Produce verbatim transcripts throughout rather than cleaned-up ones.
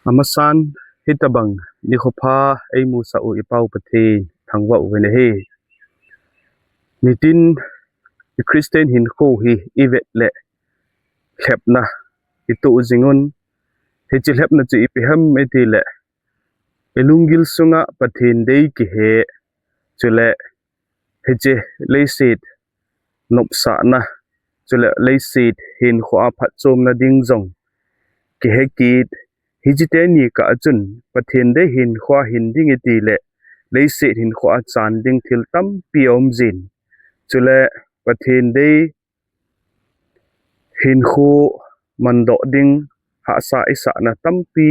Amasan, hitabang nikho pha eimusah u i Pau Pathen thangvah uvin ahi. Nitin i Christian hinkho hi i vet le lhepna i toh jing un. Hiche lhepna chu ipi ham i ti le, i lunggil sunga Pathen dei kihe, chule hiche leiset nopsahna, chule leiset hinkho a phatchomna ding jong kihe kit. Hiche teni kah a chun Pathen dei hinkho a hin ding i ti le, leiset hinkho a chan ding thil tampi a um jin. Chule Pathen dei hinkho mandoh ding hahsa i sahna tampi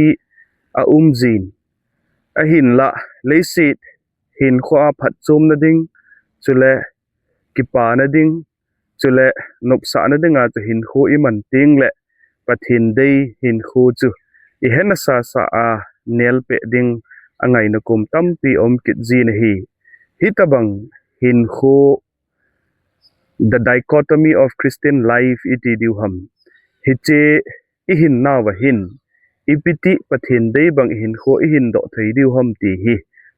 a um jin. Ahinlah, leiset hinkho a phatchomna ding, chule kipana ding, chule nopsahna dinga chu hinkho i man teng le, Pathen dei hinkho chu i hena sasa a nelpeh ding a ngaina kom tampi a um kit jin ahi. Hitabang hinkho, the dichotomy of Christian life i ti diu ham. Hiche i hinnau a hin, ipi ti Pathen dei bang i hinkho i hindoh thei diu ham ti hi,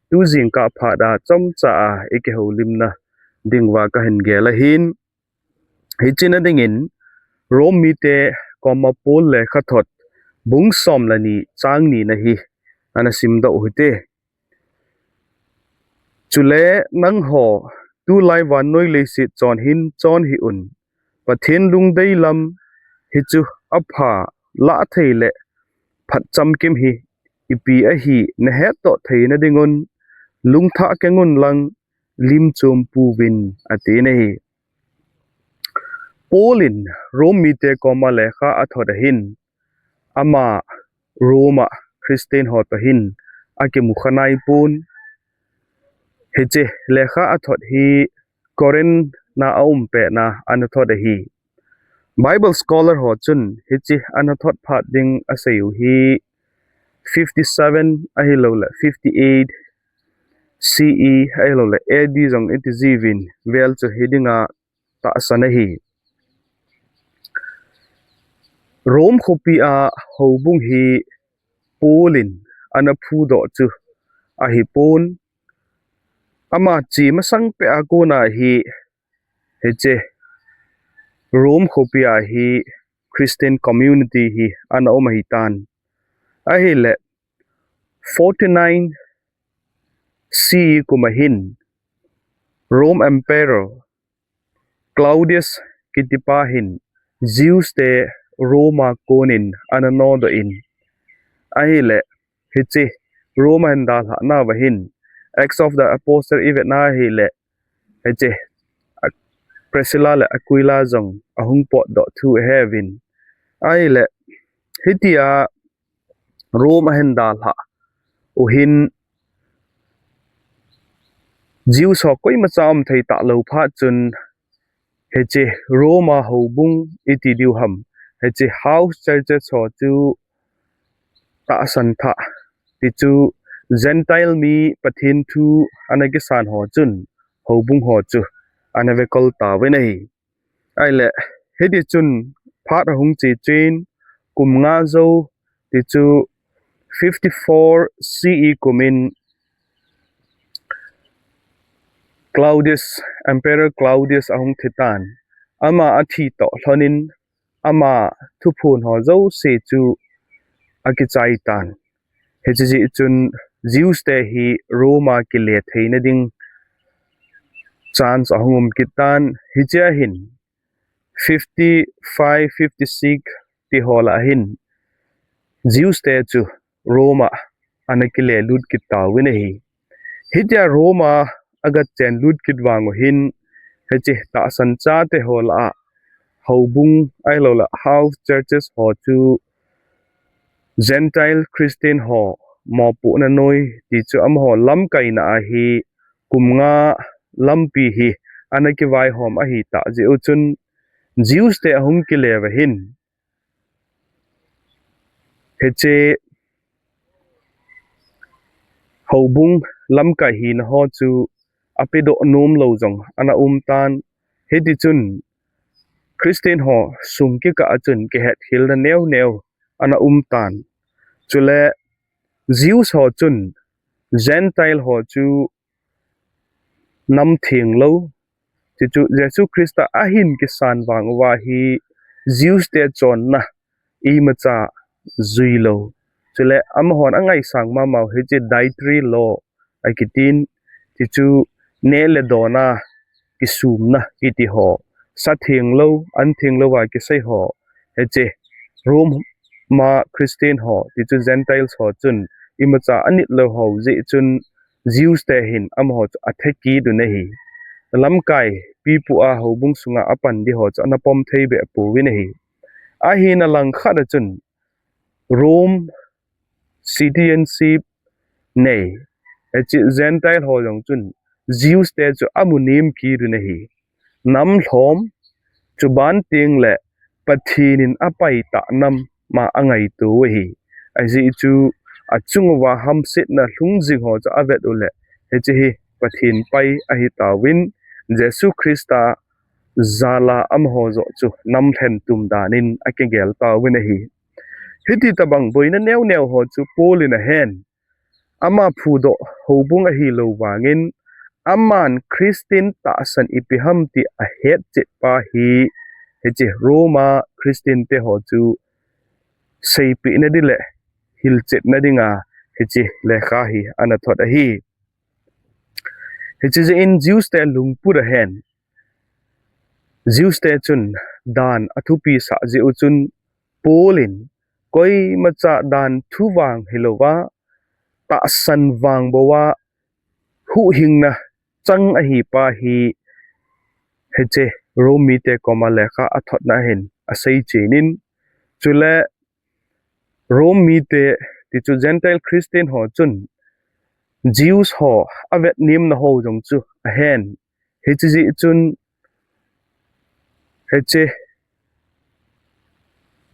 tu jingkah phat a chomcha a i kihoulimna ding uva ka hin gel ahin. Hiche na dingin, Rome mite koma Paul lekhathot bung som le ni chang ni na hi ana simdoh u hite. Chule nangho, tulai vannoi leiset chon hin chon hih un. Pathen lungdei lam hi chu apha lah thei le phat chamkim hi ipi ahi na hetdoh theina ding un, lungthah keng un lang, lim chom puvin, ati na hi. Paul in Rome mite koma lekha a thot a hin, ama Rome a Christian ho toh hin a kimu kha nai pon. Hiche lekha a thot hi Corinth na a um pet na ana thot ahi. Bible scholar ho chun hiche ana thot phat ding a sei u hi fifty-seven ahilou le fifty-eight C E ahilou le A D jong i ti jiuvin vel chu hi dinga tahsan ahi. Rome khopi a houbung hi Paul in ana phudoh chu ahi pon. Ama che masang pet a kona hi hiche Rome khopi a hi Christian community hi ana um ahi tan. Ahile forty-nine C E kum a hin Rome Emperor Claudius kitipa hin Jews te Rome a konin ana nodoh in, ahile hiche Rome a hin dalhah nauva hin Acts of the Apostle i vet na ahile hiche Priscilla le Aquila jong ahung potdoh thu i he uvin. Ahile hitia Rome a hin dalhah u hin Jews ho koimacha um thei talou phat chun hiche Rome a houbung i ti diu ham, hiche house churches ho chu tahsan thah, ti chu Gentile mi Pathen thu ana kisan ho chun houbung ho chu ana vekol tauvin ahi. Ahile hiti chun phat ahung che chen kum nga jou ti chu fifty-four C E kumin Claudius, Emperor Claudius ahung thi tan. Ama athi toh lhonin ama thuphon ho jouse chu akichai tan. Hiche jeh chun Jews te hi Rome a kile theina ding chance ahung um kit tan. Hichea hin fifty-five, fifty-six ti ho lah a hin Jews te chu Rome a ana kile lut kit tauvin ahi. Hitia Rome a aga chen lut kit vang u hin hiche tahsan chate ho lah a houbung ahilou le house churches ho chu Gentile Christian ho mopohna noi ti chu amaho lamkaina a hi kum nga lampi hi ana kivaihom ahi tah jeh u chun Jews te ahung kile uva hin hiche houbung lamkai hina ho chu apedoh nomlou jong ana um tan. Hiti chun Christian ho sung kikah a chun kihetkhelna neo neo ana um tan. Chule Jews ho chun Gentile ho chu nam thenglou, chuchu Jesu Christa ahin kisan vang uva hi Jews te chonna imacha juilou. Chule amahon angaisang mamau hiche dietary law akitin, chuchu neh le dona kisumna kiti ho, sa thenglou, an thenglou a kisei ho, hiche Rome ma Christian ho, chuchu Gentiles ho chun imacha anit lou ho jeh chun Jews te hin amaho chu athe kit un ahi. Lamkai pipu a houbung sunga apan di ho chu ana pom thei be pouvin ahi. Ahin alangkhat a chun Rome citizenship nei, hiche Gentile ho jong chun Jews te chu amu nem kit un ahi. Nam lhom, chuban teng le Pathen in apaitah nam ma angaito u ahi. Ajeh chu achung uva hamsetna lhung jing ho chu avet u le, hiche hi Pathen pai ahi tauvin, Jesu Christa jal a amaho joh chu nam lhentum dan in akigel tauvin ahi. Hiti tabang boina neo neo ho chu Paul in ahen, ama phudoh houbung ahilou vangin, aman Christian tahsan ipi ham ti ahetchet pa hi, hiche Rome a Christian te ho chu seipeh na ding le hilchetna dinga hiche lekha hi ana thot ahi. Hiche jeh in Jews te lungput ahen, Jews te chun dan athupi sah jeh u chun Paul in koimacha dan thu vang hilouva, tahsan vang bouva huhhingna chang ahi pa hi, hiche Rome mite koma lekha athotna hin asei chen in, chule Rome mite, tichu Gentile Christian ho chun Jews ho avet nemna ho jong chu ahen. Hiche jeh chun, hiche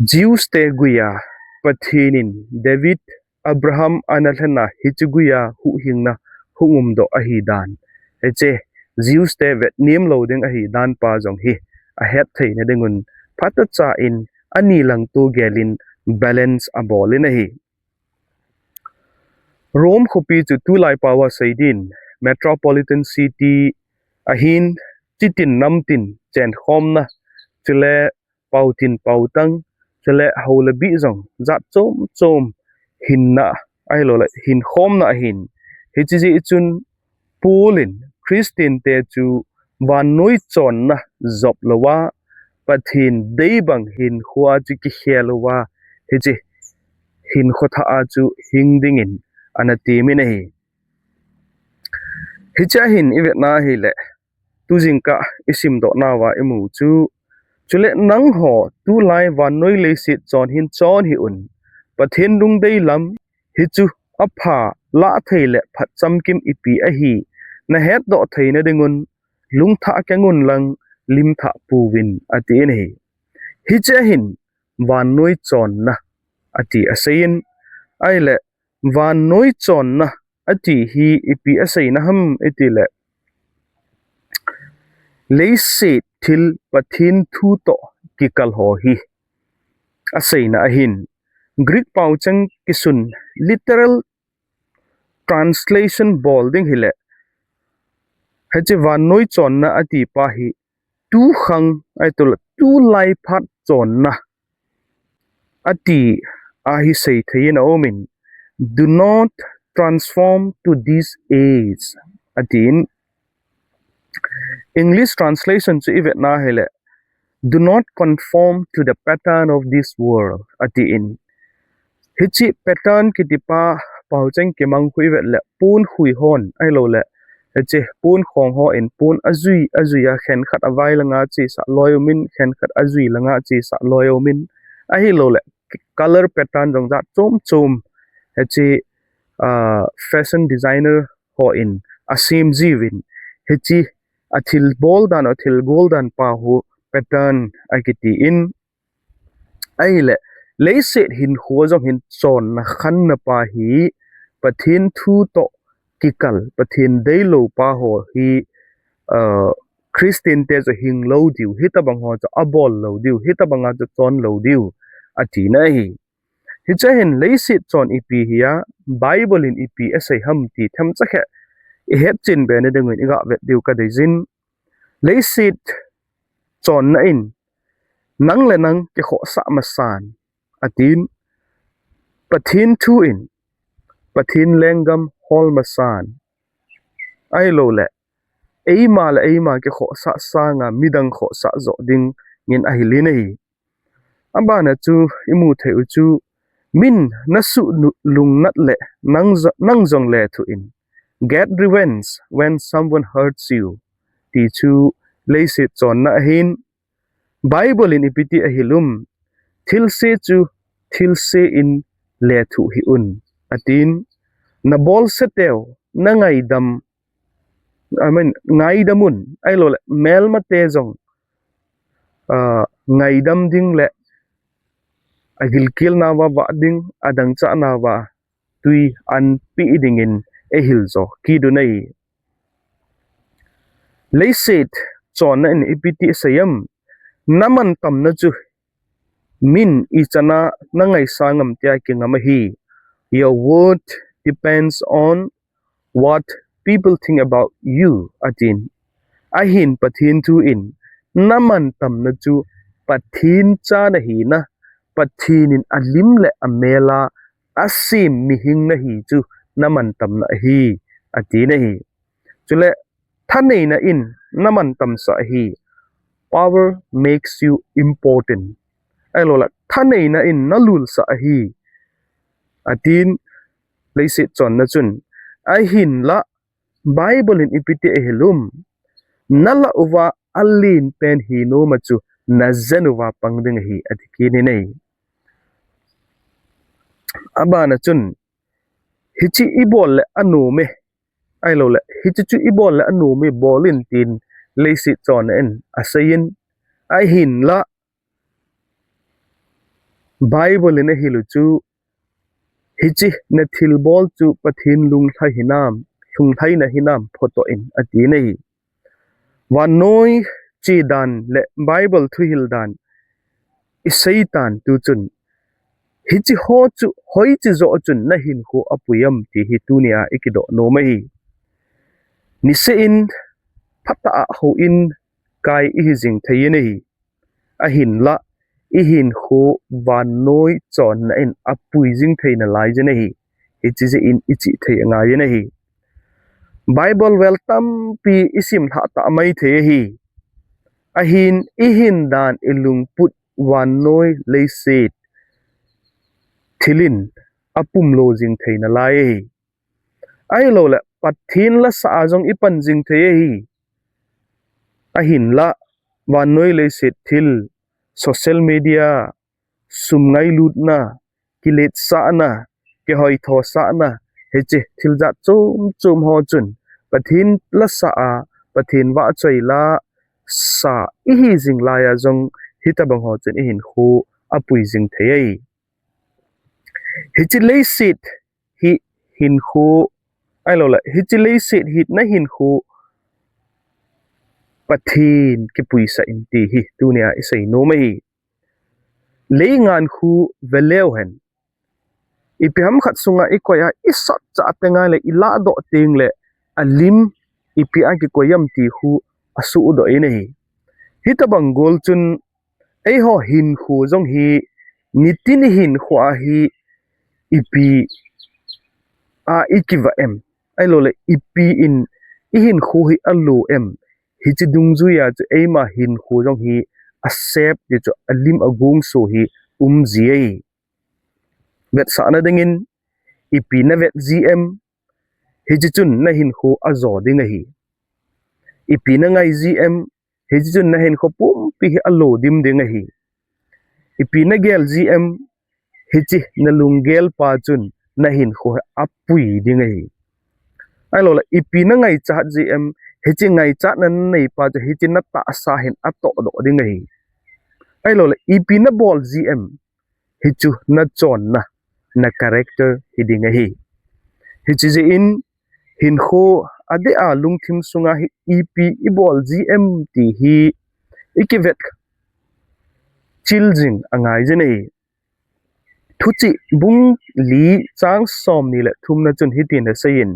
Jews te guia Pathen in David, Abraham ana lhena hiche guia huhhingna hung umdoh ahi dan, hiche Jews te vet nem lou ding ahi dan pa jong hi ahet theina dingun, phatechan ani lang toh gelin balance abol in ahi. Rome khopi chu tulai pao a sei din metropolitan city ahin, chitin namtin chenkhomna, chule paotin paotang, chule hou le bih jong jat chom chom hinna, ahilouleh hinkhomna ahin. Hiche jeh chun Paul in Christian te chu vannoi chonna jop louva, Pathen dei bang hinkhoa chu kikhel uva, hiche hinkho thah a chu hing dingin ana temin ahi. Hichea hin ivetna hile, tujingkah isimdoh nauva imu chu, chule nangho tulai vannoi leiset chon hin chon hih un, Pathen lungdei lam hichu apha lah thei le phat chamkim ipi ahi nahetdoh theina dingun, lungthah kengun lang limthah pouvin, atin ahi. Hichea hin vannoi chonna ati aseiyin, ahile vannoi chonna ati hi ipi aseina ham itile, leiset thil Pathen thu toh kikal ho hi aseina ahin, Greek paocheng kisun literal translation bol ding hile, hiche vannoi chonna ati pa hi tukhang, ahilouleh tulai phat chonna ati ahi seithei in aumin, "Do not transform to this age," atin. English translation chu ivetna hile, "Do not conform to the pattern of this world," atin. Hiche pattern kiti pa, paocheng kimang khu ivet le, ponkhui hon, ahilouleh, hiche ponkhong hon pon ajui, ajuia khenkhat avai langa chesah loi umin, khenkhat ajui langa chesah loi umin, ahilouleh, color pattern jong jat chom chom, hiche, ah, fashion designer hon asem jiuvin, hiche athil bol dan, athil gol dan pa hu pattern akitin, ahile, leiset hinkho jong hin chonna khanna pa hi, Pathen thu toh kikal, Pathen deilou pa ho hi, ah, Christian te chu hing lou diu, hitabang ho chu abol lou diu, hitabanga chu chon lou diu, atina ahi. Hiche hin leiset chon ipi hi a, Bible in ipi asei ham ti themcha khat ihet chin be na dingin iga vet diu ka deijin. Leiset chonna in, nang le nang kikhohsah masan, atin. Pathen thu in, Pathen lenggam hol masan. Ahilou le, eima le eima kikhohsah sanga midang khohsah joh dingin ahil in ahi. Abana chu imu thei u chu, min nasuh lungnat le nang jong lethuh in, "Get revenge when someone hurts you," ti chu leiset chonna ahin. Bible in ipi ti ahil um, "Thilse chu thilse in lethuh hih un," atin. Nabolseteu nangaidam, I mean, ngaidam un, ahilou le melmate jong, ah, ngaidam ding le agilkel nauva vah ding, adangchah nauva tui an pe dingin eihil jo kit un ahi. Leiset chonna in ipi ti asei em, namantamna chu min ichan a nangaisang am tia kingam ahi. Your worth depends on what people think about you, atin. Ahin Pathen thu in, namantamna chu Pathen cha nahina, Pathen in alim le amel a asem mihing nahi chu namantamna ahi, atin ahi. Chule, thaneina in namantamsah ahi. Power makes you important. Ahilou le, thaneina in nalulsah ahi, atin, leiset chonna chun. Ahinla, Bible in ipi ti ahil um, nalah uva alen pen hi nom a chu najen uva pang ding ahi, ati kit in ahi. Abana chun, hiche ibol le anom e, ahilou le, hiche chu ibol le anom e, bol in tin leiset chonna in asei in, ahinla, Bible in ahil u chu, hiche nathilbol chu Pathen lunglhai hinam, lunglhaina hinam photo in, ati in ahi. Vannoi chedan le Bible thuhil dan isei tan tu chun, hiche ho chu hoiche joh chun nahinkho apui am ti hi tunia ikidoh nom ahi. Niseh in phatah a houin kai ihi jing thei in ahi. Ahinla, ihinkho vannoi chonna in apui jing thei nalai jin ahi. Hiche jeh in ichihthei angai in ahi. Bible vel tampi isim lhah tah mai thei ahi. Ahin ihin dan ilungput vannoi leiset thil in apumlo jing thei nalai ahi. Ahilou le, Pathen lasah a jong ipan jing thei ahi. Ahinla, vannoi leiset thil, social media, sum ngailutna, kiletsahna, kihoithosahna, hiche thil jat chom chom ho chun, Pathen lasah a, Pathen vahchoi lasah ihi jing lai a jong, hitobang ho chun ihinkho apui jing thei ahi. Hiche leiset hi hinkho, ahilou le, hiche leiset hi nahinkho Pathen kipuisah in ti hi tunia isei nom ahi. Leingan khu veleu hen. Ipi ham khat sunga ikoi a isatchah teng le ilahdoh teng le alim ipi a kikoi am ti khu asuhdoh in ahi. Hitobang gol chun eiho hinkho jong hi, nitin ihinkho a hi ipi a ikivah em, ahilou le ipi in ihinkho hi alo em, hiche dungjui a chu eima hinkho jong hi asep ti chu alim agongso hi um ji ahi. Vetsahna dingin, ipi navet ji em, hiche chun nahinkho ajo ding ahi. Ipi nangai ji em, hiche chun nahinkho pumpi hi alo dim ding ahi. Ipi nagel ji em, hiche nalunggel pa chun nahinkho hi apui ding ahi. Ahilou le, ipi nangaichat ji em, hiche ngaichatna nanei pa chu hiche natahsa hin atohdoh ding ahi. Ahilou le, ipi nabol ji em, hichu nachonna, na character hi ding ahi. Hiche jeh in, hinkho adeh a lungthim sunga hi ipi ibol ji em ti hi ikivet chil jing angai jin ahi. Thuchih bung li chang som ni le thumna chun hitin aseiyin,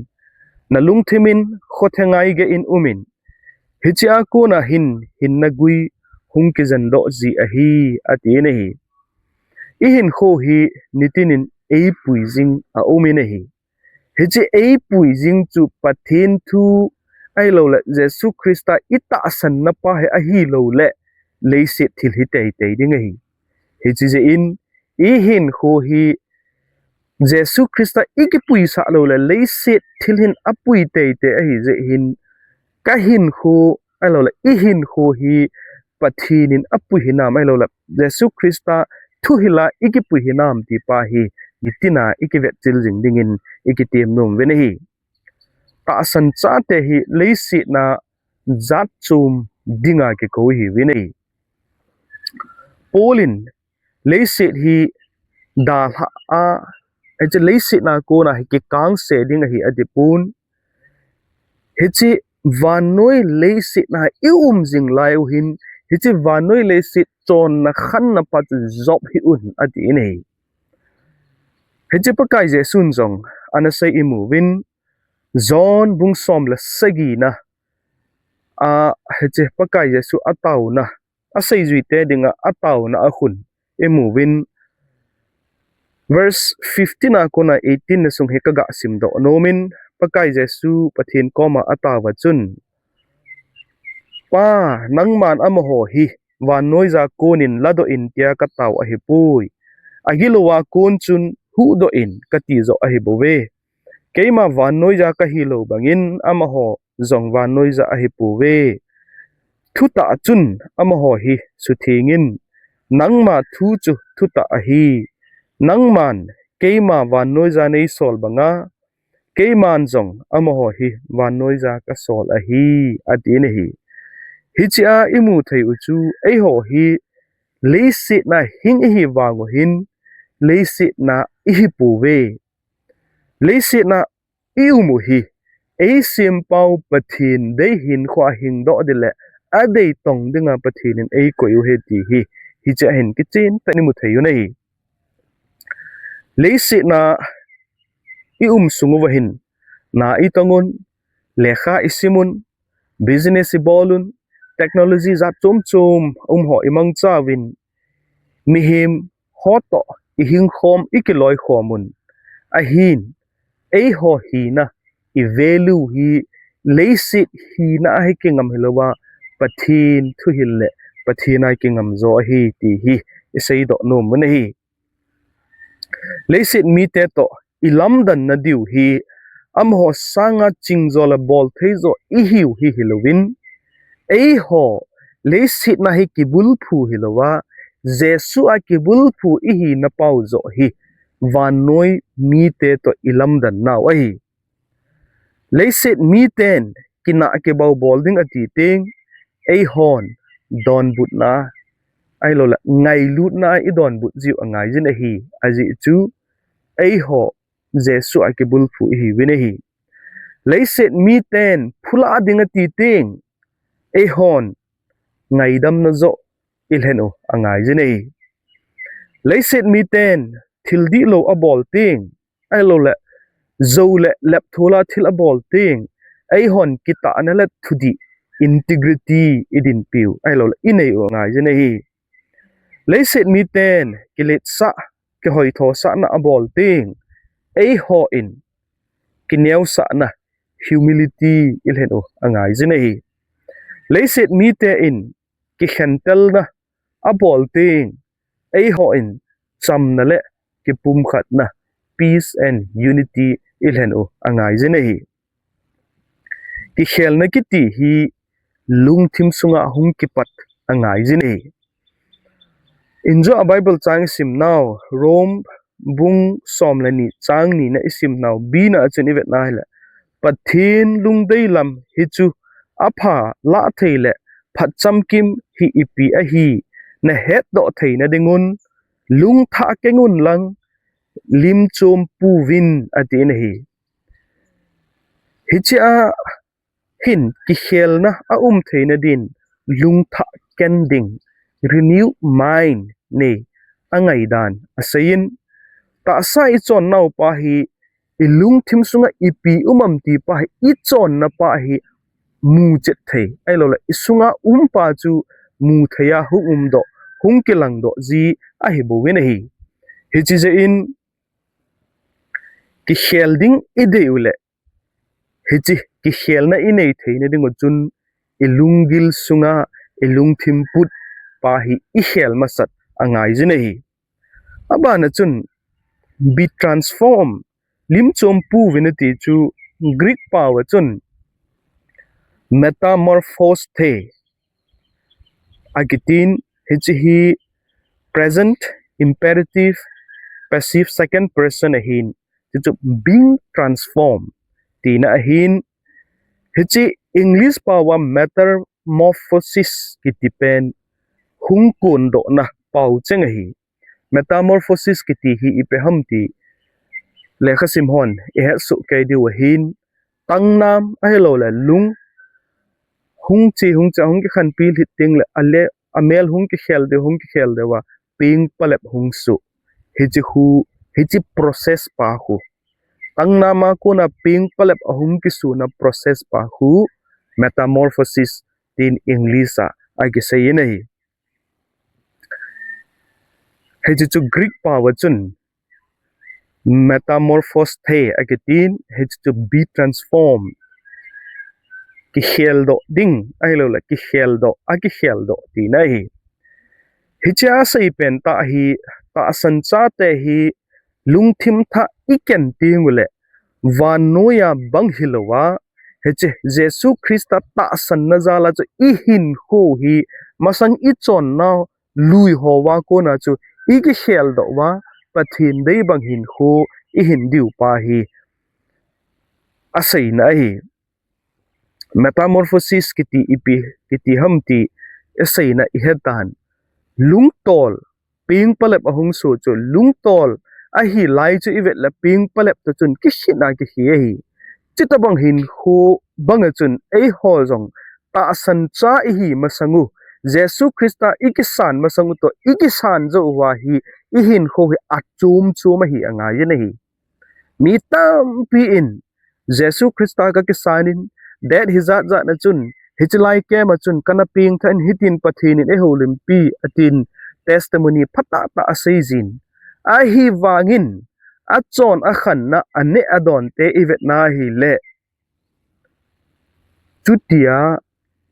"Na lungthimin khothengai geiyin umin, hichea kona hin hinna gui hung kijendoh ji ahi," atin ahi. I hinkho hi nitinin eipui jing aumin ahi. Hiche eipui jing chu Pathen thu ahilouleh Jesu Christa i tahsanna pa hi ahilouleh leiset thil hi teitei ding ahi. Hiche jeh in i hinkho hi Jesu Christa i kipuisah louleh leiset thil hin apui teitei ahi jeh hin ka hinkho ahilouleh i hinkho hi Pathen in apui hinam ahilouleh Jesu Christa thuhila i kipui hinam ti pa hi nitina i kivetchil jing dingin i kitem nom uvin ahi. Tahsan chate hi leiset na jat chom dinga kikou ihiuvin ahi. Paul in leiset hi dalha a, hiche leiset na kona hi kikangse ding ahi ati pon. Hiche vannoi leiset na i um jing lai u hin, hiche vannoi leiset chonna khanna pa chu jop hih un atin ahi. Hiche Pakai Jesun jong ana sei imu uvin, John bung som le sagi na a, hiche Pakai Jesu ataona, aseijuite dinga ataona a khun imu uvin, verse fifteen a kona eighteen na sung hi kaga simdoh nomin, Pakai Jesu Pathen koma ataova chun, "Pa, nangman amaho hi vannoija konin ladoh in tia katao ahipoi. Agilouva kon chun huhdoh in kati joh ahibouve. Keima vannoija kahilou bangin amaho jong vannoija ahipouve. Thutah chun amaho hi suthengin, nangma thu chu thutah ahi. Nangman keima vannoija neisol banga, keiman jong amaho hi vannoija kasol ahi," atin ahi. Hichea imu thei u chu eiho hi leiset na hing ihi vang u hin leiset na ihipouve. Leiset na i um u hi eisempau Pathen dei hinkhoa hingdoh ding le adei tong dinga Pathen in eikoi u ahi ti hi hichea hin kichen tah in imu thei u ahi. Leiset na i um sung uva hin na i tong un, lekha i sim un, business i bol un, technology jat chom chom um ho i mangcha uvin, mihem ho toh i hingkhom, i kiloikhom un. Ahin eiho hina, i value hi leiset hina a hi kingam hilouva, Pathen thuhil le Pathen a hi kingam jo ahi ti hi i seidoh nom u ahi. Leiset mite toh i lamdanna diu hi amaho sanga chingjo le bolthei jo ihiu hi hilouvin, eiho leiset na hi kibulphu hilouva, Jesu a kibulphu ihina pau jo hi vannoi mite toh i lamdan nau ahi. Leiset miten kinah kibou bol ding ati teng, eihon donbutna ahilouleh ngailutna a i donbut jiu angaijin ahi. Ajeh chu eiho Jesu a kibulphu ihiuvin ahi. Leiset miten phulah ding ati teng, eihon ngaidamna joh i lhen u angaijin ahi. Leiset miten thil dihlou abol teng, ahilouleh jou le lepthola thil abol teng, eihon kitahna le thudih, integrity, i dinpiu ahilouleh i nei u angaijin ahi. Leiset miten kiletsah, kihoithosahna abol teng, eihon kineosahna, humility, i lhen u angaijin ahi. Leiset miten kikhentelna abol teng, eihon chamna le kipumkhatna, peace and unity, i lhen u angaijin ahi. Kikhelna kiti hi lungthim sunga hung kipat angaijin ahi. Injo a Bible chang i simnau, Rome bung som le ni chang ni na i simnau, B na a chun i vetna hile, Pathen lungdei lam hichu apha, lahthei le phatchamkim hi ipi ahi, nahetdoh theina dingun lungthah kengun lang limchom puvin, atin ahi. Hichea hin kikhelna aum theina din lungthah ken ding, renew mind, nei angaidan aseiyin, Tahsa i chon nau pa hi, i lungthim sunga ipi um am ti pa hi, i chonna pa hi mu chet thei. Ahilou le, i sunga um pa chu mu thei a hung um doh, hung kilang doh ji ahi bouvin ahi. Hichi jeh in kikhel ding i dei u le, hichi kikhelna i nei theina ding u chun i lunggil sunga i lungthim put pa hi i khel masat angai jin ahi. Abana chun be transformed, lim chom pu vin ati chu Greek pau a chun metamorphose the akitin, hichi hi present imperative passive second person ahin, hichu being transformed tina ahin, hichi English pau a metamorphosis kiti pen hung kondohna pau cheng ahi. Metamorphosis kiti hi ipi ham ti lekhasim hon i hetsoh kei diu ahin, tangnam ahilou le lung hung chi hung chi hung kikhanpi lhit ding le ale amel hung kikhel diu hung kikhel diu a ping palep hung su. Hichi khu, hichi process pa khu. Tangnam a kona ping palep a hung kisuna process pa khu metamorphosis tin English a akisei in ahi. Hichi chu Greek pau a chun metamorphose the akitin, hichi chu be transformed, kikhel doh ding ahilou le kikhel doh, akikhel doh tina ahi. Hichia asei pen tah hi, tahsan chate hi lungthim thah i ken ding u le, vannoi a bang hilou a, hichi Jesu Christa tahsanna jal a chu i hinkho hi masang i chonna lui ho a kona chu i kikhel doh uva, Pathen dei bang hinkho i hin diu pa hi aseina ahi. Metamorphosis kiti ipi, kiti ham ti aseina i het tan. Lungtol, ping palep a hung su chu lungtol ahi lai chu i vet le ping palep toh chun kikhina kikhi ahi. Chuti bang hinkho bang a chun eiho jong tahsan cha i hi masang u, Jesu Christa i kisan masang u toh i kisan jou uva hi i hinkho hi achom chom ahi angai in ahi. Mi tampi in Jesu Christa ka kisan in, det hi jat jat na chun, hichi lai kem a chun kana peng tha in hitin Pathen in ei houlimpi atin testimony phatah tah asei jin. Ahivangin achon akhanna aneh adon te i vet na hile, chutia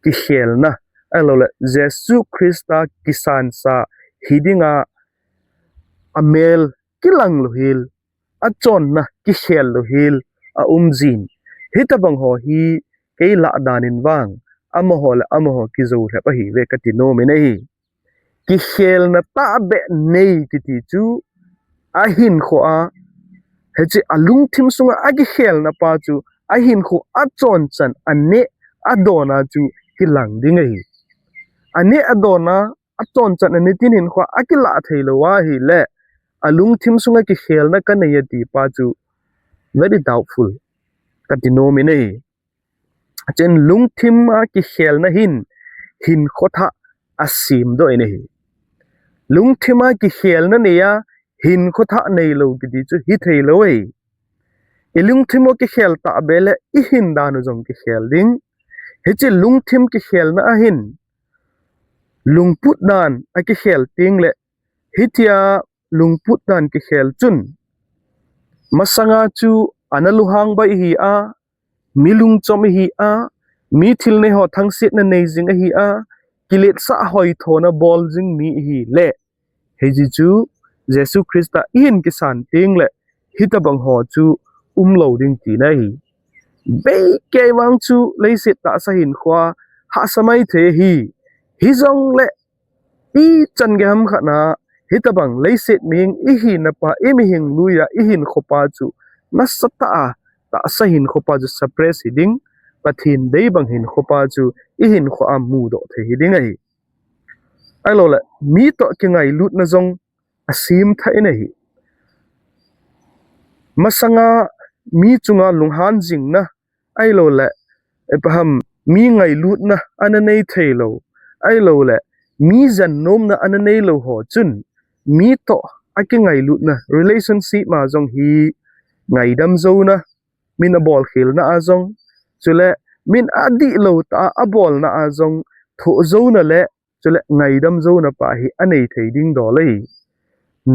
kikhelna, ahilou le Jesu Christa kisan sa hi dinga amel kilang lou hel, achonna kikhel lou hel aum jin. Hitabang ho hi kei lah dan in vang amaho le amaho kijou lhep ahi ve kati nom in ahi. Kikhelna tahbeh nei kiti chu ahinkho a, hichi alungthim sunga akikhelna pa chu ahinkho achon chan aneh adon a chu kilang ding ahi. Aneh adon a achon chan aneh tin hinkho a akilah thei lou ahile, alungthim sunga kikhelna kanei ati pa chu very doubtful kati nom in ahi. Chun lungthim a kikhelna hin hinkho thah asemdoh in ahi. Lungthim a kikhelna nei a hinkho thah neilou kiti chu hithei lou ahi. I lungthim u kikhel tahbeh le i hin dan u jong kikhel ding. Hichi lungthim kikhelna ahin lungput dan akikhel teng le, hitia lungput dan kikhel chun masanga chu ana lunghang bai ihi a, mi lungchom ihi a, mi thil nei ho thangsetna nei jing ahi a, kiletsah hoithona bol jing mi ihi le, hichi chu Jesu Christa i hin kisan teng le hitabang ho chu umlou ding tina ahi. Beikei vang chu leiset tahsa hinkho a hahsa mai thei ahi. Hijong le ichan gei ham khat na hitabang leiset mihing i hina pa, i mihing lui a i hinkho pa chu nasatah a tahsa hinkho pa chu suppress hi ding, Pathen dei bang hinkho pa chu i hinkho a mudoh thei hi ding ahi. Ahilou le mi toh kingailutna jong asem thah in ahi. Masanga mi chunga lunghan jingna, ahilou le ipi ham, mi ngailutna ana nei thei lou, ahilou le mi jen nomna ana nei lou ho chun mi toh akingailutna, relationship ma jong hi ngaidam jouna, min abolkhelna a jong, chule min adihlou tah a abolna a jong thoh jouna le chule ngaidam jouna pa hi anei thei ding dol ahi.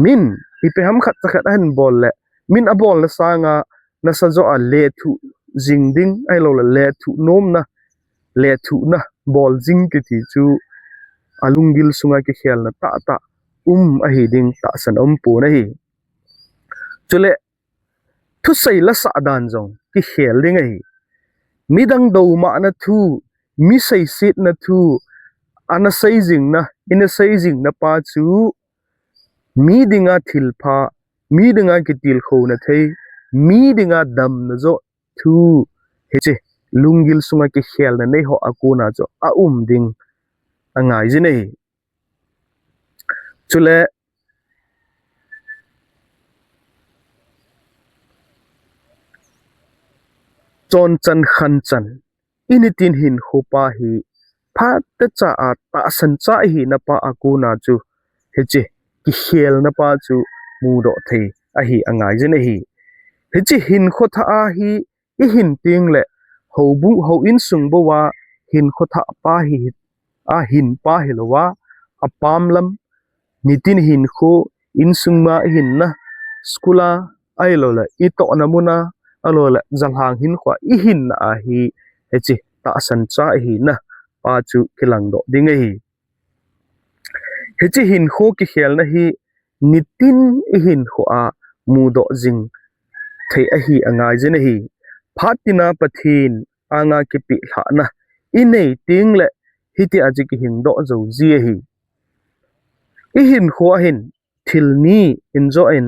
Min ipi ham khat cha khat ahin bol le, min abolna sanga nasa joh a lethuh jing ding, ahilou le lethuh nomna, lethuhna bol jing kiti chu alunggil sunga kikhelna tahtah um ahi ding tahsan aumpon ahi. Chule thusei lasah dan jong kikhel ding ahi. Midang doumahna thu, mi seisetna thu ana sei jingna, ina sei jingna pa chu mi dinga thilpha, mi dinga kitilkhouna thei, mi dinga damna joh thu, hiche lunggil sunga kikhelna neiho a kona chu aum ding angaijin ahi. Chule chonchan khanchan, initin hinkho pa hi phatecha a tahsan cha ihina pa a kona chu hiche kikhelna pa chu mudoh thei ahi angaijin ahi. Hiche hinkho thah a hi ihin tengle houbung, hou insung bou a hinkho thah pa hi, ahin pa hilouva, apam lam, nitin hinkho, insung ma ihinna, school a, ahilou le itohna muna, ahilou le jalhang hinkhoa ihinna a hi hiche tahsan cha ihina pa chu kilangdoh ding ahi. Hiche hinkho kikhelna hi nitin ihinkho a mudoh jing thei ahi angaijin ahi. Phat tina Pathen anga kipeh lhahna inei tengle hitia chu kihingdoh jou ji ahi. Ihinkho a hin thil ni injoh in,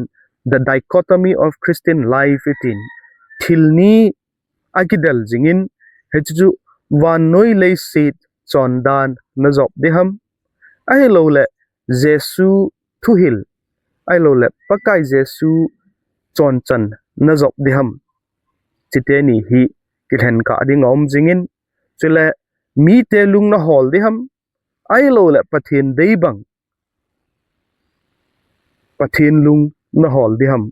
the dichotomy of Christian life itin, thil ni akidel jingin, hiche chu vannoi leiset chondan najop ding ham, ahilou le Jesu thuhil, ahilou le Pakai Jesu chonchan najop ding ham, chuteni hi kilhenkah ding aum jingin, chule mite lung nahol ding ham, ahilou le Pathen deibang, Pathen lung nahol ding ham,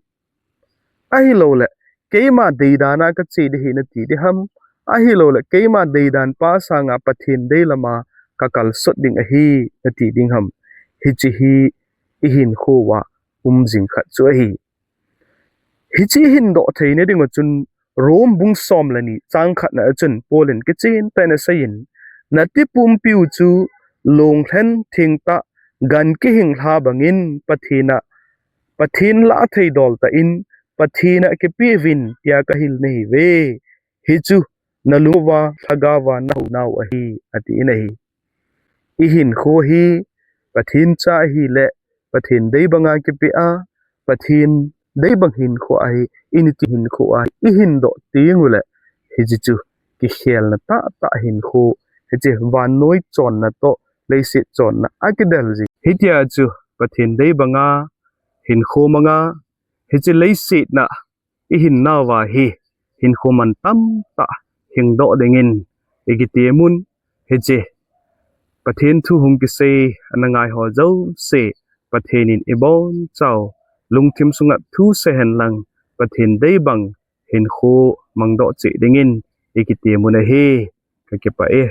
ahilou le keima deidan a kache ding ahi nati ding ham, ahilou le keima deidan pa sanga Pathen dei lama kakalsot ding ahi nati ding ham. Hiche hi ihinkho uva um jing khat chu ahi. Hiche ihindoh theina dinga chun Rome bung som le ni chang khatna a chun Paul in kichen tah in aseiyin, nati pumpiu chu lunglhen thengtah, gan kihinglha bangin Pathen a, Pathen lah a theidol tah in Pathen a kipeuvin tia kahil nahiuve. Hichu nalung uva lhagao va nahou nau ahi, atin ahi. Ihinkho hi Pathen cha ahile Pathen deibanga kipeh a, Pathen deibang hinkho ahi, initi hinkho ahi, ihindoh tengule hiche chu kikhelna tahtah hinkho, hiche vannoi chonna toh leiset chonna akidel jing. Hitia chu Pathen deibanga hinkho manga, hiche leiset na ihinnauva hi hinkho mantam tah hingdoh dingin ikitemun, hiche Pathen thu hung kisei ana ngaiho jouse Pathen in ibonchau lungthim sunga thuse henlang, Pathen deibang hinkho mangdoh cheh dingin ikitemun ahi. Kakipah e.